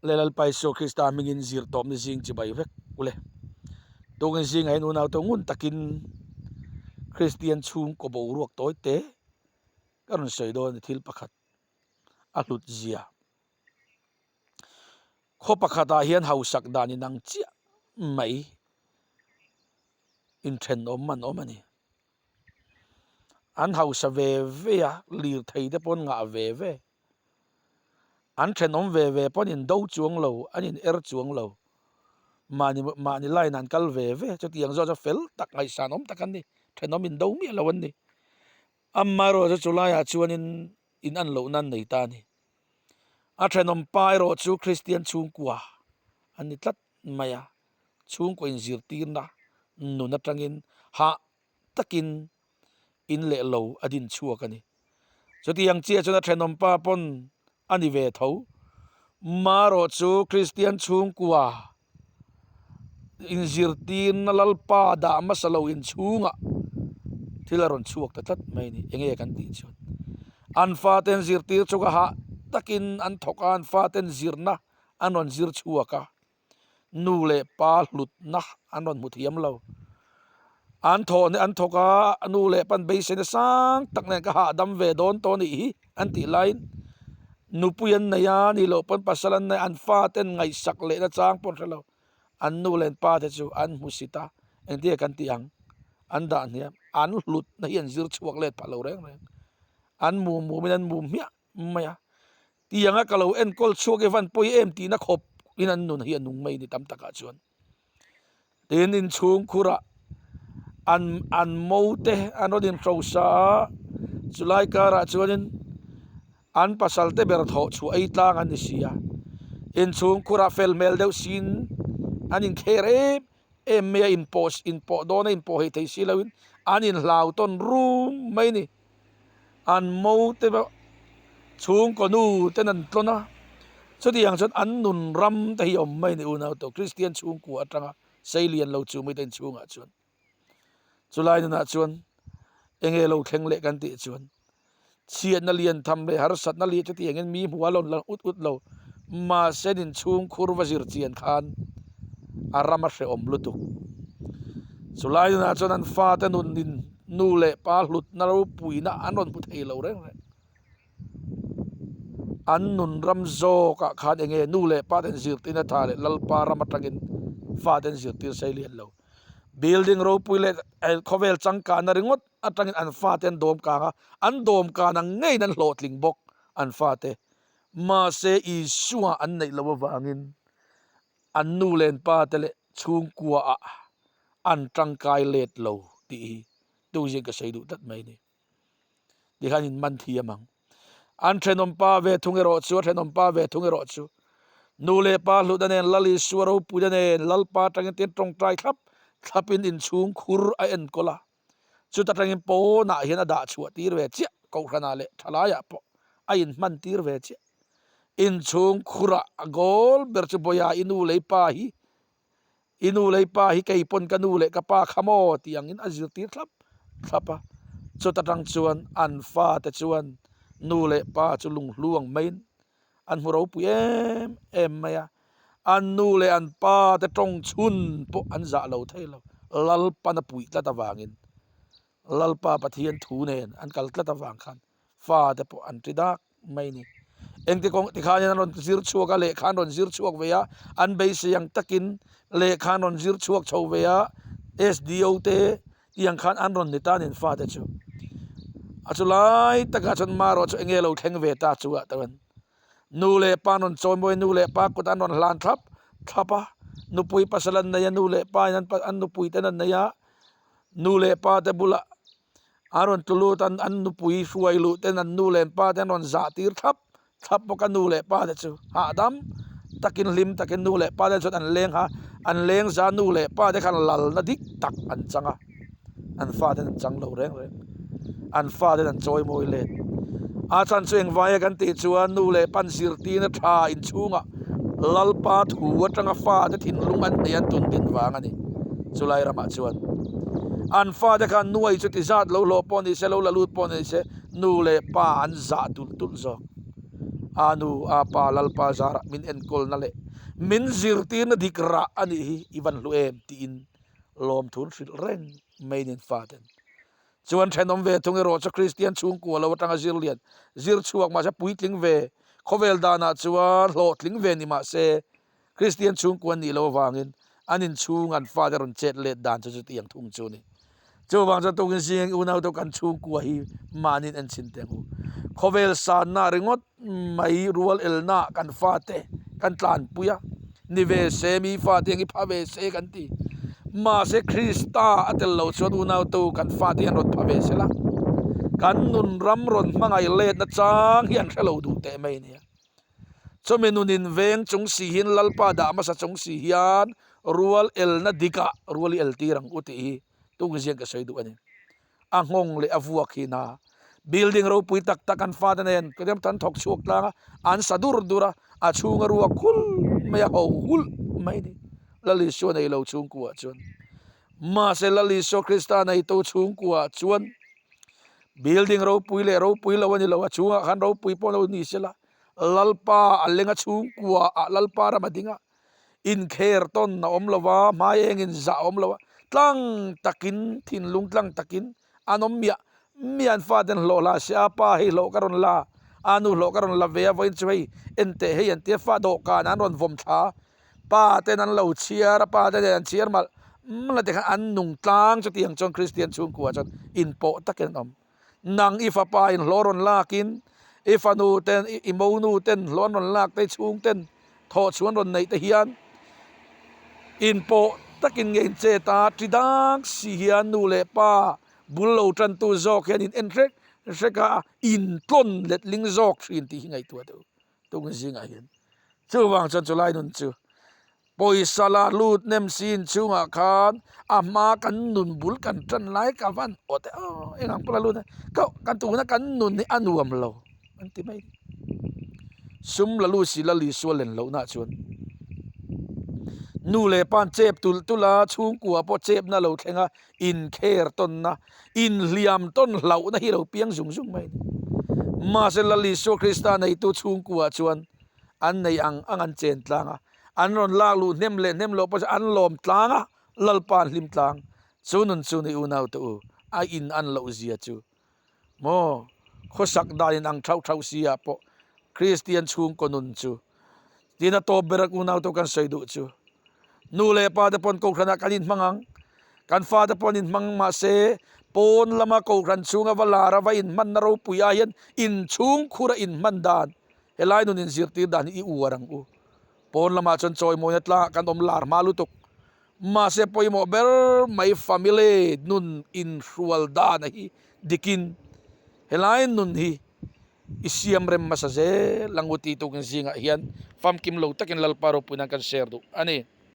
Le Lalpa Isua Krista hmingin zir tawpna zing chibai vek ule. Tukin zingah hian unau te ngun takin Kristian chhungkaw boruak tawi te ka rawn sawi dawn a ni thil pakhat a hlut zia. Khaw pakhatah hian hausak dan inang chiah mai inthenawm an awm a ni. An hausa ve ve a, lirthei te pawh an ngah ve ve. An thenawm ve ve pawh an indo chuang lo, an in er chuang lo. Mahni mahni line ah an kal ve ve. Chutiang zawk chu fel tak ngaihsan awm tak an ni. Thenawm indo miah lo an ni. Amaherawhchu chu laiah chuanin in an lohna an nei ta a ni. A thenawm pa erawh chu Kristian chhungkua an ni tlat mai a. Chhungkaw inzirtirna nun atangin hah takin in leh lo a din chhuak a ni. Chutiang chiah chuan a thenawm pa pawn a ni ve tho. Marawh chu Kristian chhungkua inzirtirna Lalpa dah hmasa lo inchhungah thil a rawn chhuak ta tlat mai a ni. Enge kan tih chuan an faten zirtir chunga hah takin an thawk a, an faten zirna an rawn zir chhuak a. Nu leh pa hlutna an rawn hmu thiam lo. An thawh an thawk a, nu leh pan beiseina sang tak nen ka hahdam ve dawn tawh anih hi an tih laiin nupui an nei a, nih loh pawn pasal an nei a, an faten ngaihsak lehna chang pawh an hre lo. An nu leh an pa te chu an hmu sit a, engtin nge kan tih ang? An dah hniam, an hlutna hi an zir chhuak let phah lo reng reng. An mum mumin an mum hmiah mai a. Tianga ka lo enkawl chhuak i van pawi em tihna khawp in an nun hi a nung mai ni tam takah chuan. Tin inchhung khurah an an mo te an rawn inhrosa a, chulai karah chuanin an pasal te ber thawh chhuah ei tlang an ni si a. Inchhung khurah fel hmel deuh siin an inkher em em mai a, inpawh inpawh dawn a inpawh hei thei si loin an inhlau tawn rum mai a ni. An mo te pawh chhungkaw nu ten an tlawn a, chutiang chuan an nun ram te hi a awm mai a ni unau tawh Kristian chhungkua atanga sei lian lo chu mite inchhungah chuan chulai nunah chuan eng nge lo thleng leh kan tih chuan chhiatna lian tham leh harsatna lian chutiang in mi hmuh a lo lang ut ut lo mahse an inchhung khur va zir chian khan a ram a hrehawm lutuk chulai nunah chuan an fate nun in. Nu leh pa hlutna ropuina an rawn hmu thei lo reng reng. An nun ram zawkah khan eng nge nu leh pa ten zirtirna tha leh Lalpa ram atangin fa ten zirtir sei lian lo. Building ropui leh khawvel changkanna ringawt atangin an fa te an dawm kang a, an dawm kan ang ngeiin an hlawhtling bawk an fate. Mahse Isua an neih loh avangin An nu leh an pa te leh chhungkua ah an tangkai let lo tih hi tuzin ka sawi duh tlat mai a ni. Tikhan in man thiam ang. An thenawm pa ve thung erawh chu, a thenawm pa ve thung erawh chu nu leh pa hlutna nen Lal Isua ropuina nen Lalpa atangin tin tawngtai thlap thlapin inchhung khur a enkawl a. Chuta tangin pawnah hian a dah chhuah tir ve chiah, Kohhranah leh thalaiah pawh a inhman tir ve chiah. Inchhung khurah a goal ber chu Bawiha i nu lei pa hi, i nu lei pa hi kei pawn ka nu leh ka pa kha maw tih angin a zirtir thlap thlap a. Chuta tang chuan an fate chuan nu leh pa chu lunghlu ang maiin an hmu ropui em em mai a. An nu leh an pa te tawng chhun pawh an zah lo thei lo. Lalpan a puih tlat avangin Lalpa Pathian thu nen an kal tlat avang khan fa te pawh an ti dak mai a ni. Engti kawng tikhan hian an rawn zir chhuak a, lehkha an rawn zir chhuak ve a, an beisei ang takin lehkha an rawn zir chhuak chho ve a, SDO te tiang khan an rawn ni ta a ni an fate chu. A chu lai takah chuan marawh chu enge lo thleng ve ta chu ah chuan nu leh pa an rawn chawi mawi a, nu leh pa kut an rawn hlan thlap thlap a, nupui pasal an nei a, nu leh pa in an nupui ten an nei a, nu leh pa te bulah An rawn tlu lut a, an nupui hruai luh ten an nu leh an pa te an rawn zah tir thlap thlap bawk a, nu leh pa te chu hahdam takin hlim takin nu leh pa te chuan an leng a, an leng za nu leh pa te khan lalna dik tak an chang a, an fa ten an chang lo reng reng, an fa ten an chawi mawi let. A chhan chu engvai a kan tih chuan nu leh pan zirtirna tha inchhungah Lalpa thu atanga fate thinlung an hne an tun din vang a ni. Chulai ramah chuan an fate khan nuai chu ti zat lo hlawh pawh ni se, lo la lut pawh ni se, nu leh pa an zah tulh tulh zawk. A nu, a pa, Lalpa zarah min enkawlna leh min zirtirna dik rah a nih hi i van hlu em tiin lawmthun hrilh reng mai nen faten chuan thenawm ve thung erawh chu Kristian chhungkua lo atanga zir lian zir chhuak mahse puitling ve khawvel danah chuan hlawhtling ve ni mahse Kristian chhungkua an nih loh avangin an inchhung an fate rawn chet let dan chu chutiang thung chu a ni. Chuvang chuan tukin zing unau te kan chhungkua hi mahniin en chhin teh ang u. Khawvel sanna ringawt mai rual elna kan fate kan tlanpui a, ni ve se mi fate ang i pha ve se kan ti. Mahse Krista a tel loh chuan unau te u kan fate hi an rawn pha ve se la, kan nun ram rawn hmangaih letna chang hi an hre lo duh teh mai nia. Chumi nunin veng chung si hian Lalpa dah hmasa chung si hian rual elna dikah rual i eltir ang u tih hi tungziang ka sawi duh a ni. A nghawng leh a vuak hi na building ropui tak tak an fate nen kan thawk chhuak tlang a, an sa dur dur a, a chhunga ruak khul mai a ho hulh mai a ni. Lal Isua nei lo chhungkuaah chuan mahse Lal Isua Krista neitu chhungkuaah chuan Building ropui leh ropui lo a ni lo a, chhungah khan ropui pawh lo ni sela, Lalpa a lenga chhungkua ah Lalpa ram a ding a, inkher tawn a awm lo va, hmai engin zah a awm lo a, tlang takin thinlung tlang takin an awm miah miah an faten hlawh hla se a pa hei hlawh ka rawn la a nu hlawh ka rawn la ve a vawiin chu hei enteh hei an tia fa dawhkan an rawn vawm thla a. Pa ten an lo chhiar a, pa te nen an chhiar malh malh a tikhan an nung tlang chutiang chuan Kristian chhungkua chuan inpawh takin an awm. Nang i fapa in hlawh rawn lakin i fanu ten i monu ten hlawh an rawn lak te i chhung ten thawh chhuah an rawn neih te hian inpawh takin nge in chet a, ti dang si hian nu leh pa bul lo tantu zawk hian in en hrek hrek a, intlawn letling zawk thin tih hi ngaihtuah deuh. Tung zingah hian chuvang chuan chulai nun chu pawisa la lut nem si inchhungah khan a hma kan nun bul kan tan lai ka van aw te aw eng ang pawh la lut a kau kan tuna kan nun hi a nuam lo an ti mai sum la lut si la Isua len lohna chuan nu leh pa an chep tulh tulh a chhungkua pawh chepna lo thleng a inkher tawnna, inhliam tawn hlauhna hi lo piang zung zung mai a ni. Mahse Lal Isua Krista neitu chhungkuaah chuan an nei ang ang an chen tlang a, an rawn lak luh hnem leh hnem loh pawh chu an lawm tlang a, Lalpa an hlim tlang. Chu nun chu ni unaute u, a in an loh zia chu Maw? Khawsak dan in ang thauh thauh si ah pawh Kristian chhungkaw nun chu tin a tawp ber a unau te kan sawi duh chu nu leh pa te pawn kohhran ah kan inhmang ang, kan fa te pawn inhmang mahse pawn lama kohhran chhunga va lar a va inhmanna ropui ah hian inchhungkhur a inhman dan helai nun inzirtir dan hi i uar ang u. Pawn lamah chuan chawimawina tlangah kan awm lar hma lutuk. Mahse pawimawh ber mai family nun inhrual dana hi dikin helai nun hi i siam rem hmasa zel ang u tih tukin zingah hian famkim lo takin Lalpa ropuinan kan share duh a ni.